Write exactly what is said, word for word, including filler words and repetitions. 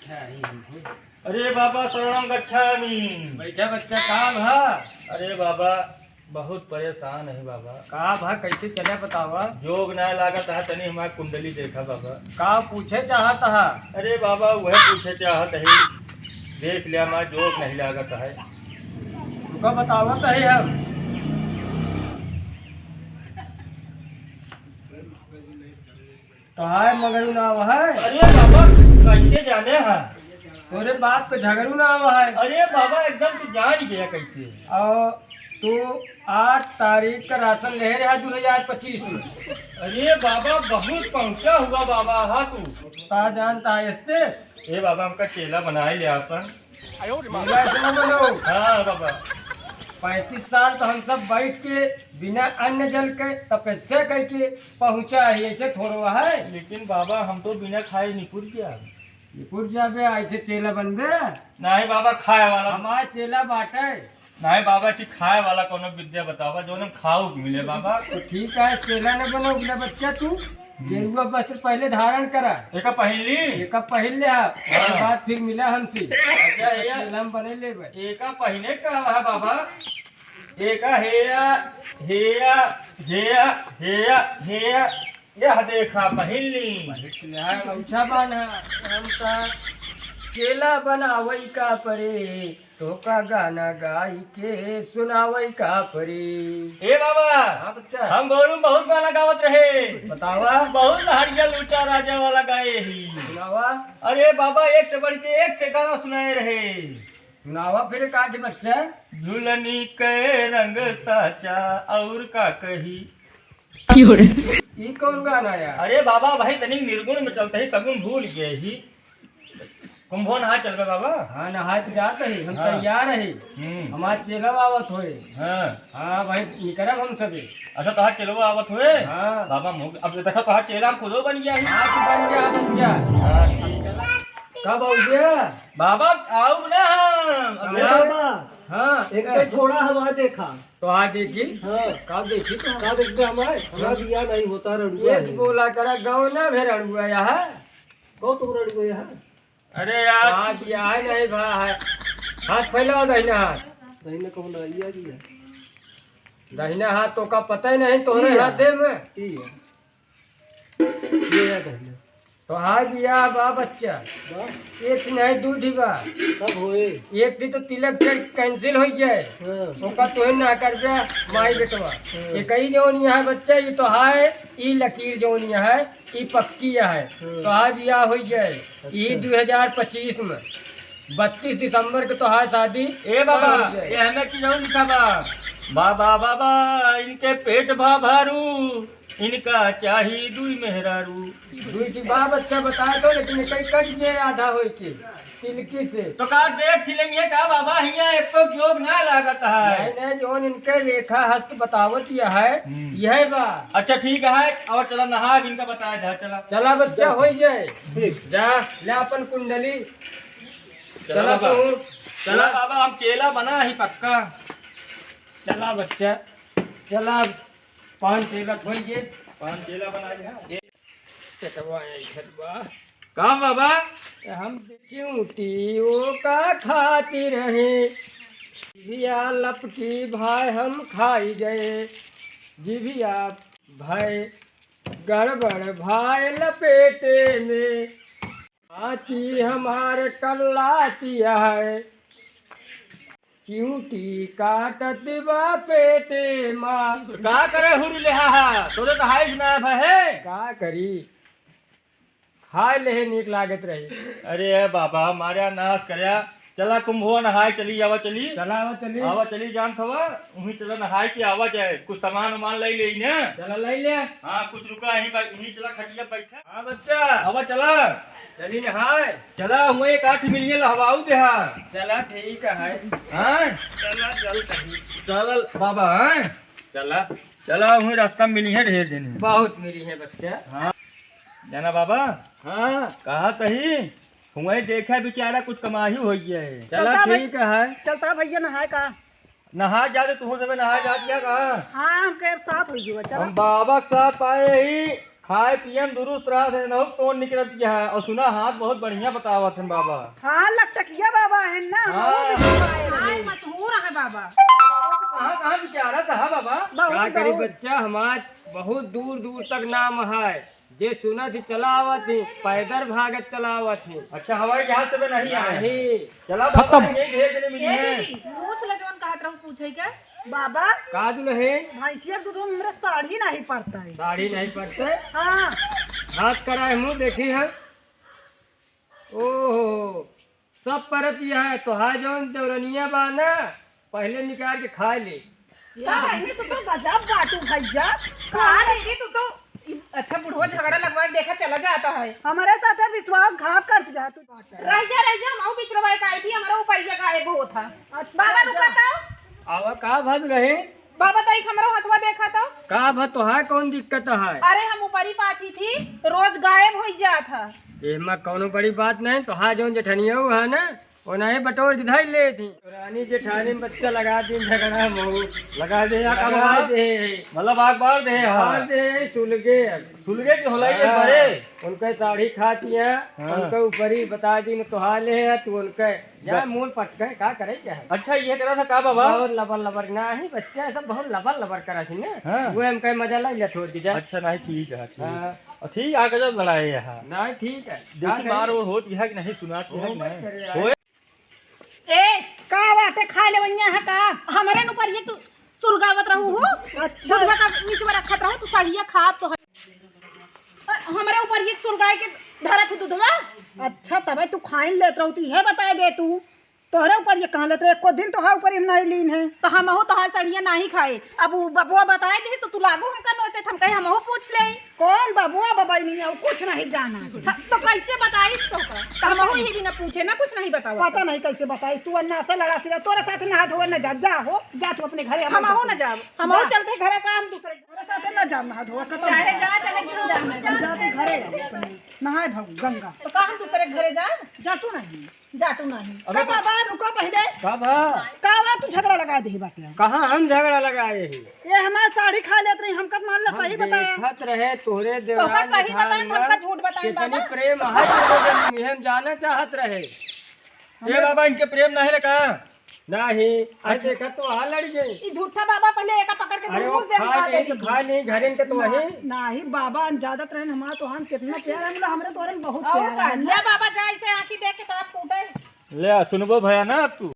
अरे बाबा, शरणम गच्छामि। बैठा बच्चा, का भा? अरे बाबा, बहुत परेशान है बाबा। का भा, कैसे चला बतावा? जोग नाहीं लागत है, तनी हमार कुंडली देखा बाबा। का पूछे चाहत हा? अरे बाबा, वह पूछे चाहत है, देख लिया हमार जोग नहीं लागत है। तुका बतावत है हम। तोहार मगरू नाव है? अरे बाबा, कैसे जाने हा? तोरे बाप के झगरू नाव है। अरे बाबा, एकदम तू जान गया कैसे? और तू आठ तारीख का राशन ले रहा दो हजार पच्चीस में। अरे बाबा, बहुत पहुंचा हुआ बाबा हा तू। का जानता है इससे? ए बाबा, हमका चेला बनाए ले आपन। मेरा ऐसे न बोलो। हाँ बाबा। पैंतीस साल तो हम सब बैठ के बिना अन्न जल के तपस्या करके पहुँचा है, ऐसे थोड़ो है। लेकिन बाबा, हम तो बिना खाए निपुर गया। निपुर जाबे, ऐसे चेला बनबे? नहीं बाबा, खाए वाला। हमार चेला बाटे। नहीं बाबा, कि खाए वाला कोनो विद्या बतावा, जौन हम खाऊ के मिले बाबा। तो ठीक है, चेला न बनो, अगला बच्चा तू हम्म। गेरुआ वस्त्र पहले धारण करा। एका पहिन ली? एका पहिन ले हा, हाँ। ओकर बाद फिर मिला हमसे। अच्छा, भैया। चेला हम बने लेबे। एका पहिने का है बाबा? एका हेया, हेया, हेया, हेया, हेया। यह देखा पहिन ली। पहिन ले हा, गमछा बांधा। हम का चेला बनावई का परे। तोका गाना गाई के सुनावई का परी। ए बाबा, हाँ बच्चा। हम गोरू में बहुत गाना गावत रहे। बतावा। बहुत लहरिया लूटा राजा वाला गाए ही। सुनावा। अरे बाबा, एक से बढ़ के एक से गाना सुनाए रहे। सुनावा फिर एक आध बच्चा। दुल्हनी के रंग साचा और का कही। क्यों रे? ई कौन गाना है यार? अरे बाबा, भाई तनिक निर्गुण में चलते ही सगुन भूल गए ही। कुंभो नहाए चलबे बाबा? हाँ, नहाए तो जात ही, हम हाँ। तैयार ही। हम्म। हमार चेला आवत होए। हाँ। हाँ भाई, निकरब हम सभी। अच्छा, तोहार चेलवा आवत होए? हाँ। बाबा, मुँह, अब देखा, तोहार चेला हम खुदो बन गया ही। हाँ, तू बन गया बच्चा। हाँ, ठीक। कब आओगे? बाबा, आऊ ना हम। अब अरे देखा। बाबा, हाँ। एक तो छोड़ा हमार देखा। तोहार देखी? हाँ। का देखी तो? का देखबे हमार? हमार बियाह नहीं होता, रड़ुआ ये है। बोला करा, गाँव ना भे रड़ुआ यहाँ। कौन तुम रड़ुआ यहाँ? अरे यार। हाँ, बियाह नहीं भा है। हाथ फैलाओ, दहिना हाथ। दहिना कौन है? ये भी है। दहिना हाथ तो का पता ही नहीं, तोहरे ई है। हाथे में। ई है। ये है दहिना। तोहार बियाह बा बच्चा। बा? एक नहीं, दू ठी बा। कब होए? एक ठी तो तिलक चढ़ cancel हो जाए। हाँ। ओका तोहे ना कर दे, माई बेटवा। हाँ। एक ही जौन यहाँ बच्चा, ये तो है, ई लकीर जौन यहाँ है, ई पक्की है। हम्म। तोहार बियाह होइ जाए, ई अच्छा। दू हजार पच्चीस में, बत्तीस दिसंबर के तोहार शादी ए बाबा, होइ जाए। ये हमें की जरूर लिखा बा? बाबा, बाबा, इनके पेट भा भारू, इनका चाही दुई मेहरारू। दुई की बाप अच्छा बताए तो, लेकिन कई कट गए आधा होई के। तिलकी से। तो का देख ठिलेंगे का बाबा, हियाँ एको जोग ना लागत है। नहीं, नहीं, जौन इनके रेखा हस्त बतावत यह है, हम्म। यह बा। अच्छा ठीक है, और चला नहा के इनका बताए दा, चला। चला बच्चा, होई जाए। ठीक। जा, ले अपन कुंडली। चला चला बाबा। तू। चला चला। बाबा, हम चेला बना ही पक्का। चला बच्चा, चला। पान चेला खोल के। पान चेला बना लिया। पेटवा है, घटवा। का बाबा? हम चिऊटी ओका खातिर है। जिभिया लपकी भाई हम खाई गए। जिभिया भाई गड़बड़ भाई लपेटे में। आती हमार कल्लाती है। चिऊटी काटत बा पेटे मा। का करे हुरी लेहा हा? तोरे तो हाइस ना भा है। का करी? खाए लेहे नीक लागत रही। अरे बाबा, मार्या नाश कर्या। चला कुंभवा नहाए चली, आवा चली। चला आवा चली। आवा चली, जानत हवा, उहीं चला नहाए के आवा जाए। कुछ सामान उमान लइ लेई ना। चला लइ ले। हाँ, कुछ रुका, यहीं बै-, यहीं चला खटिया बैठा। हाँ बच्चा। आवा चला। चली नहाए। चला, हुए एक आठ मिलिए लहवाऊ देहा। चला, ठीक है। हाँ? चला, चल कहीं। चल बाबा, हाँ? चला। चला, हुए रास्ता में मिली है ढेर जने। बहुत मिली है बच्चा। हाँ। जाना बाबा? हाँ। कहा तही, हुए देखा बेचारा कुछ कमाही हो गया है। चला, चलता भाई, ठीक है। चलता भैया नहाए का। नहा जाते, तुम सब नहा जात क्या कहा? हाँ, हमके अब साथ हो गया, चला। हम बाबा के साथ पाए ही, खाए पिए में दुरुस्त रहत है, नहुक तोन निकरत है। और सुना, हाथ बहुत बढ़िया बतावत है बाबा। हाँ, लकटकिया बाबा है ना, हाँ। बहुत अच्छा है। हाय, मशहूर है बाबा। कहाँ, कहाँ बिचारत है बाबा? बहुत, का करी बहुत। बच्चा, हमार बहुत दूर दूर तक नाम है। जे सुनत ही चला आवत ही, पैदल भागत चला आवत ही। अच्छा, हवाई जहाज से भी नहीं आए हैं। नहीं। चला बाबा, खत्म। यही भेज देने मिली ए है। दीदी, पूछ ले जवन कहत रहू पूछे के। बाबा, का दुल्हन? भैंसिया के दूध में हमरा साढ़ी नहीं पड़ता है। साढ़ी नहीं पड़ते? हाँ। हाथ कराए मुँह देखी है। ओहो, सब परत यह है, तोहार जौन देवरनिया बा ना, पहिले निकाल के खाए ले। का बहिनी, तू तो गजब बाटू भैया। कहाँ देखी तू तो, अच्छा बुढ़वा झगड़ा लगवा के देखा चला जाता है। हमारे साथे विश्वासघात कर दिया तू। रह जा, रह जा, हम आऊ बिचरवा के आई थी, हमारा ऊपरिया गायब होत है। अच्छा, बाबा रुका जा। तो। आवा का भल रहे? बाबा, तई हमरो हथवा देखा तो। का भा, तोहार कौन दिक्कत है? अरे, हम ऊपरी पाथी थी, रोज गायब होई जात है। एमा कौनो बड़ी बात नहीं, तोहार जौन जेठनिया है ना, वो नहीं बटोर के धर ले थी। रानी जेठानी में बच्चा लगा दी झगड़ा महू। लगा दे या का लगा बाबा? दे। मतलब आग बार दे, हाँ। बार दे, सुलगे। सुलगे के होला ये हाँ। बड़े। उनके साड़ी खाती है, हाँ। उनके ऊपरी बता दी न तोहार ले है, तू उनके जा ब- मूल पटके, का करे क्या है? अच्छा, ये करा था का बाबा? बहुत लबर लबर ना ही बच्चा, सब बहुत लबर लबर करा थी ना। हाँ। वो हमका मजा लाई ले छोड़ के जा। अच्छा, नहीं, ठीक है, ठीक। हाँ। और ठीक, आके जब लड़ाई है। नहीं, ठीक है। देखी, का मार करे? वो होत है कि नहीं, सुनात है कि नहीं? होए। ए, का बाटे, खा ले वनिया है का? हमरे न ऊपर ये तू सुलगावत रहू हो? अच्छा। दूधवा का नीचवा रखत रहू, तू सड़िया खात तो है। हमरे ऊपर ये सुलगाए के धरत हो दूधवा? अच्छा, तबे तू खाइन लेत रहू, तू ये बताए दे तू। तोहरे ऊपर ये कहाँ लेत रहे? एको दिन तोहार ऊपर हम नहीं लीन है। तो हमहू तोहार सड़िया नहीं खाए। अब उ बबुआ बताए दे तो तू लागू हमका नोचे, हम कहे हमहू पूछ ले। कौन बबुआ बबई नहीं है, वो कुछ नहीं जाना। हाँ, तो कैसे बताइस तो का? तो हमहू यही बिना पूछे ना कुछ नहीं बतावा। पता नहीं कैसे बताइस, तू अन्ना से लड़ा सिरा, तोरे साथ नहा धोवे न जा, जा हो, जा तू अपने घरे, हम हमहू तो न जाब, हमहू जा। चलते घरे का हम दूसरे तोरे साथ न जाब नहा धोवे, कतौ चाहे जा, चाहे क्यों जा। हम जाते घरे अपने, नहाए भाऊ गंगा। तो का हम दूसरे घरे जाब? जा तू नहीं। जा तू नहीं। अबे का बाबा, रुका पहिले। का बा? का बा, तू झगड़ा लगा दे बाटे? कहाँ हम झगड़ा लगाए ही? ये हमार साड़ी खा लेत रही, हमका मान ला हम सही बताया। देखत रहे तोहरे तो का देवरान सही जेठान बताए, में हमका झूठ बताए कितनी बाबा? प्रेम है, तो हम इहे जाना चाहत रहे। ए बाबा, इनके प्रेम नहीं रखा। नहीं, आज अच्छा। देखा तो आ लड़ गई। ई झूठा बाबा पहिले एका पकड़ के अरे वो दुर्मुस दे खा बता नहीं, दे तो दी। खा नहीं, घरे के तो ना, वही। नाही बाबा, अनजादत रहन हमार तो हम कितना प्यार है, मतलब हमरे तोरे में बहुत और प्यार का? है ना। ले बाबा, जा इसे आँखी देख के तो आप फूटे। ले, सुनबो भया ना अब तू।